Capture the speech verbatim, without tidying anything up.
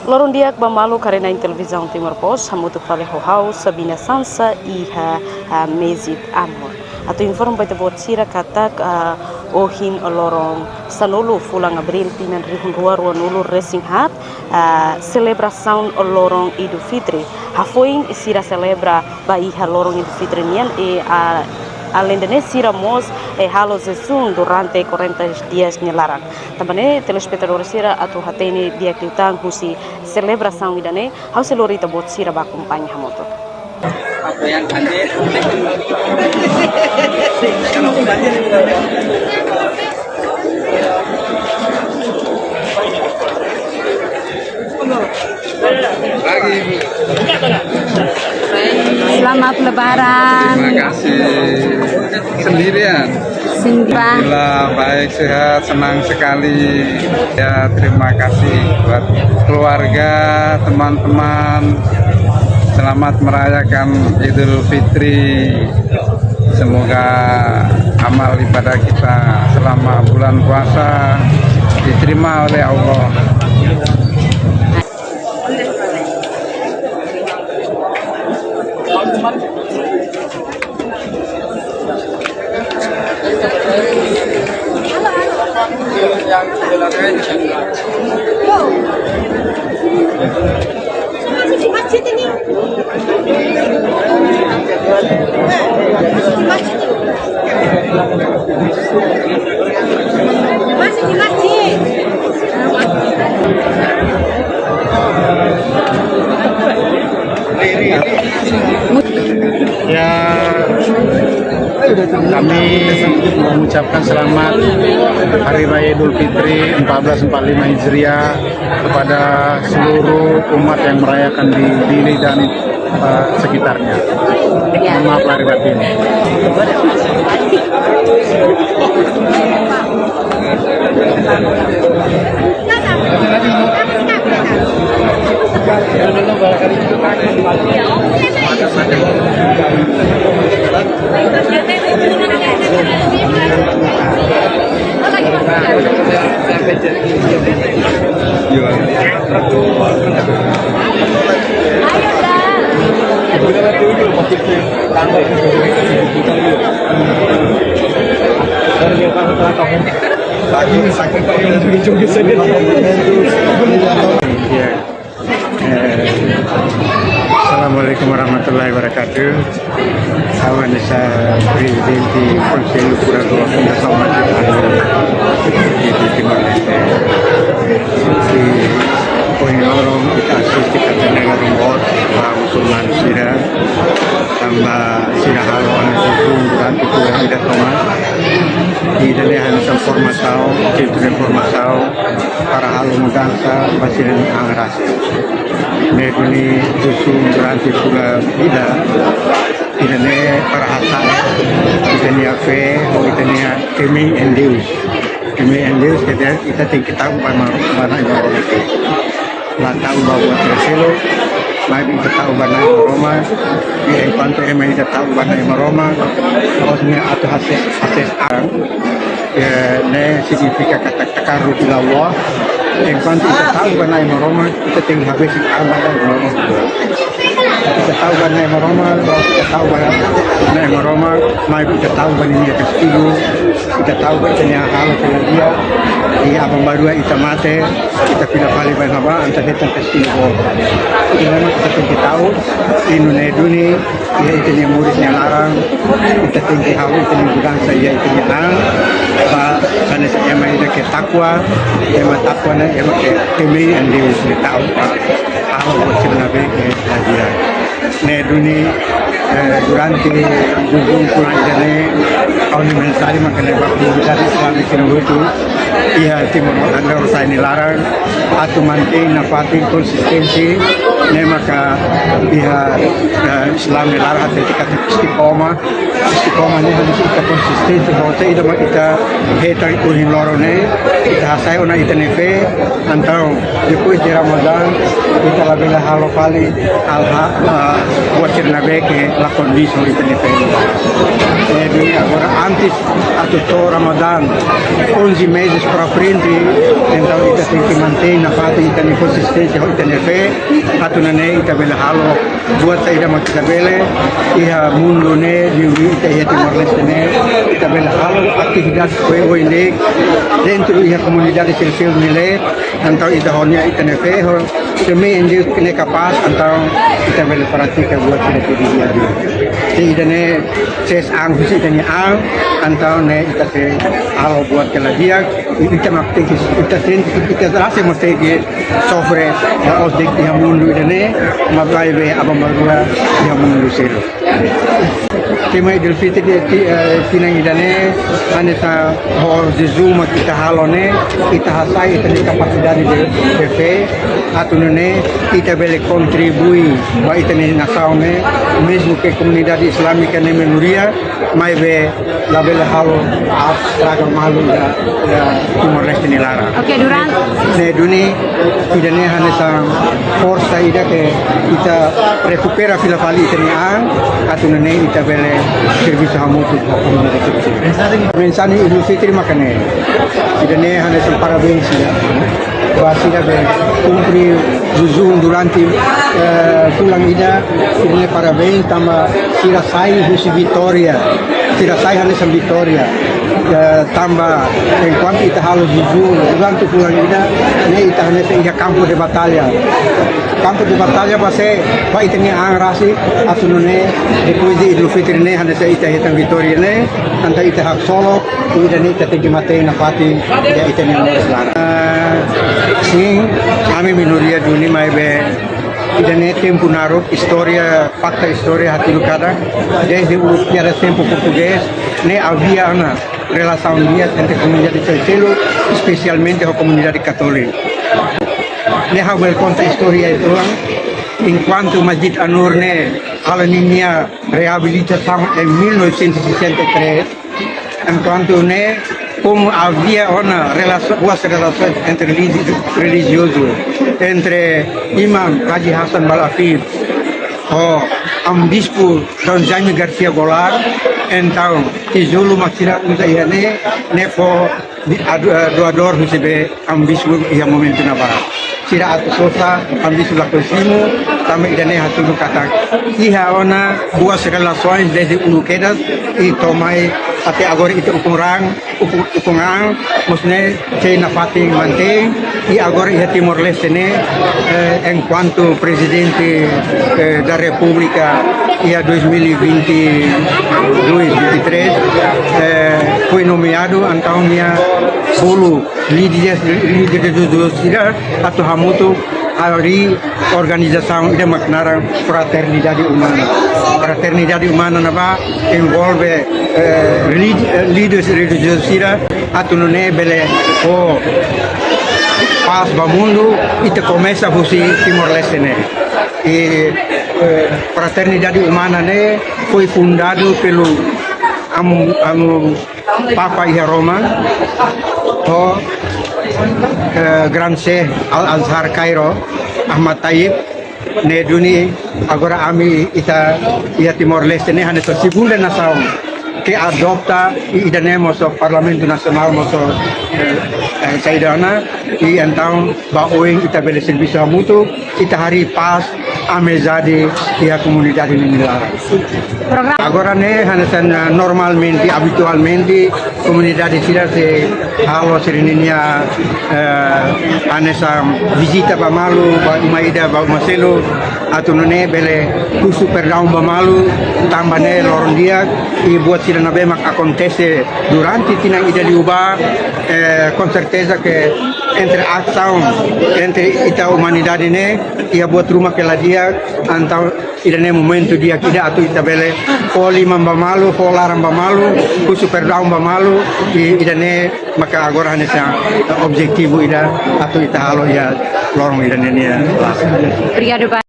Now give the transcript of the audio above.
Loron di'ak ba maluk haree-na'in Televizaun Timor Post, hamutuk fali ho ha'u Sabina Sansa iha, ah, Mesjid Anwar. Atu informa ba ita-boot sira katak, ah, ohin loron sanulu fulan Abríl tinan rihun rua ruanulu resin haat, ah, selebrasaun loron Idul Fitri. Hafoin sira selebra ba iha loron Idul Fitri nian, i, ah, alende ne'e sira mós, eh, halo jejún durante quarenta dias nia laran. Tanba ne'e, telespetadór sira atu hatene di'ak liután husi selebrasaun ida-ne'e, ha'u sei lori ita-boot sira ba akompaña hamutuk. Pagi, Ibu. Selamat Lebaran. Terima kasih. Sendirian? Sendirian. Alhamdulillah, baik, sehat, senang sekali. Ya, terima kasih buat keluarga, teman-teman. Selamat merayakan Idul Fitri. Semoga amal ibadah kita selama bulan puasa diterima oleh Allah. Ya, kami mengucapkan selamat Hari Raya Idul Fitri empat belas empat lima Hijriah kepada seluruh umat yang merayakan di Dili dan, eh, sekitarnya. Ya. Mohon maaf lahir batin. Iya. Eh, Assalamualaikum warahmatullahi wabarakatuh. Ha'u hanesan Prezidente Konsellu Kuradór Fundasaun Masjid Anwar di Timor-Leste. Di ohin loron ita asiste katak ne'e loron boot ba musulman sira, tanba sira halo ona jejún durante fulan ida tomak. Ida-ne'e hanesan formasaun, sentru formasaun para halo mudansa ba sira-nia an rasik. Ne'e duni jejún durante fulan ida, ida-ne'e para hasa'e ita-nia fé, ou ita-nia te'in Deus. Te'in Deus, quer dizer, ita tenke ta'uk ba Na'i Maromak. La ta'uk ba buat sira seluk, maibé ita ta'uk ba Na'i Maromak. I enkuantu ema ida ta'uk ba Na'i Maromak, maksudnya atu hases, hases an, eh, ne'e signifika katak taqarrub ila Allah. Enkuantu ita ta'uk ba Na'i Maromak, ita tenke habesik an ba Na'i Maromak. Ita ta'uk ba Na'i Maromak, ita ta'uk ba Na'i Maromak, maibé ita ta'uk ba ninia kastigu, ita ta'uk ba ita-nia halo fila di'ak, i aban-bainrua ita mate, ita fila fali ba iha ne'ebá, entaun hetan kastigu boot. Ida-ne'e mak ita tenke ta'uk, i nune'e duni, iha ita-nia moris nia laran, ita tenke halo ita-nia mudansa iha ita-nia an, ba hanesan ema ida ke takwa, ema takwa ne'e ema ke te'in Deus, nia ta'uk ba halo buat sira ne'ebé ke la di'ak. Ne'e duni, eh, durante jejún fulan ida-ne'e, ha'u-nia mensajen mak ne'e ba komunidade Islam sira hotu iha Timor Leste, Timor-Leste nia laran, atu mantein nafatin, konsistente, ne'e maka iha, eh, Islam nia laran hatete katak istiqomah. Istiqomah ne'e hanesan ita konsistente, ho saida mak ita hetan ohin loron ne'e, ita hasa'e ona ita-nia fé, entaun depois de Ramadan, ita labele halo fali hal-hal, ah, buat sira ne'ebé ke La kondisaun ita-nia fé. Eh, duni agora antes atu to'o Ramadan, onze meses para frente, entaun ita tenke mantein nafatin ita-nia konsisténsia ho ita-nia fé, atu nune'e ita bele halo buat saida mak ita bele iha mundu ne'e, liuliu ita iha Timor-Leste ne'e, ita bele halo atividade oioin ne'e dentru iha komunidade sira seluk ne'e, entaun ita ho nia ita-nia fé, ho semente nia kapás, entaun ita bele pratika buat sira ke di'ak. Se ida-ne'e ses an husi ita-nia an, entaun ne'e ita sei halo buat ke la di'ak, ita mak tenke, ita sente, ita rasa mak tenke sofre, la'ós de'it iha mundu ida-ne'e, maibé aban-bainrua iha mundu seluk. Tema Idul Fitri de ti-, eh, tinan ida-ne'e, hanesan ho jejún mak ita halo ne'e, ita hasai ita-nia kapasidade de, de fé, atu nune'e ita bele kontribui ba ita-nia nasaun ne'e, mezmu ke komunidade islámika ne'e minoria, maibé labele halo estraga malu iha, iha Timor-Leste nia laran. Oke, durante. Ne'e duni, ida-ne'e hanesan forsa ida ke ita rekupera fila fali ita-nia an, atu nune'e ita bele servisu hamutuk ho komunidade. Mensajen Idul Fitri maka ne'e. Ida-ne'e hanesan parabéns ida ba sira be kumpre jejún durante, eh, fulan ida, sira-ne'e parabéns tanba sira sai husi vitória, sira sai hanesan vitória. Eh, tanba enkuantu ita halo jejún durante fulan ida, ne'e ita hanesan iha kampu de batalla. Kampu de batalla ba sé, ba ita-nia an rasik, atu nune'e, depois de Idul Fitri ne'e, hanesan ita hetan vitória ne'e, entaun ita haksolok, ida-ne'e ita tenke mantein nafatin, iha ita-nia moris laran. Ah, sin, ami minoria duni maibé, ida-ne'e tempu naruk, istória, fakta istória hatudu katak, dezde uluk tiha tempu portugés, ne'e havia ona relasaun di'ak entre komunidade sira seluk, espesialmente ho komunidade katólika. Ne'e ha'u bele konta istória uitoan, enkuantu Masjid An-Nur ne'e halo ninia reabilitasaun em mil novecentos e sessenta e três, enkuantu ne'e, komu havia ona relaso-, boas relasoens entre religi-, relijiozu, entre Imam Haji Hassan Balafif ho Amu Bispu Dom Jaime Garcia Goulart, entaun tijolu mak sira uza iha ne'e, ne'e fó di-, adu-, eh, doadór husi be Amu Bispu iha momentu ne'ebá. Sira atu sosa, Amu Bispu lakohi simu, tanba ida-ne'e hatudu katak iha ona boas relasoens dezde uluk kedas, i to'o mai até agora ita ukun raan, ukun, ukun an, mós ne'e sei nafatin mantein, i agora iha Timor-Leste ne'e, eh, enkuantu Prezidente, eh, da Repúblika iha dois mil e vinte e dois, vinte e três, eh, foi nomeado, entaun nia bolu líderes, líderes do, do sira, atu hamutuk harii organizasaun ida mak naran Fraternidade Umana. Fraternidade Umana ne'ebá envolve, eh, relig-, eh, líderes relijiozu sira, atu nune'e bele fó pás ba mundu, ita komesa husi Timor-Leste ne'e. I, eh, Fraternidade Umana ne'e foi fundado pelo Amu, Amu Papa iha Roma, ho, eh, Grand Sheikh Al-Azhar Kairo, Ahmad Taib, ne'e duni agora ami ita iha Timor-Leste ne'e hanesan segunda nasaun ke adopta, i ida-ne'e mós Parlamentu Nasionál mós, eh, eh, saida ona, i entaun ba oin ita bele servisu hamutuk, ita harii pás, amizade iha komunidade nia laran. Programa. Agora ne'e hanesan, eh, normalmente, abitualmente, komunidade sira sei halo sira-ninia, eh, hanesan vizita ba malu, ba uma ida, ba uma seluk, atu nune'e bele husu perdaun ba malu, tanba ne'e loron di'ak, i buat sira ne'ebé mak akontese durante tinan ida liubá, eh, konserteza ke entre asaun, entre ita umanidade ne'e, iha buat ruma ke la di'ak, entaun ida-ne'e momentu di'ak ida atu ita bele fó liman ba malu, fó laran ba malu, husu perdaun ba malu, i ida-ne'e maka agora hanesan objetivu ida atu ita halo iha loron ida-ne'e nia laran. Obrigado, Pai.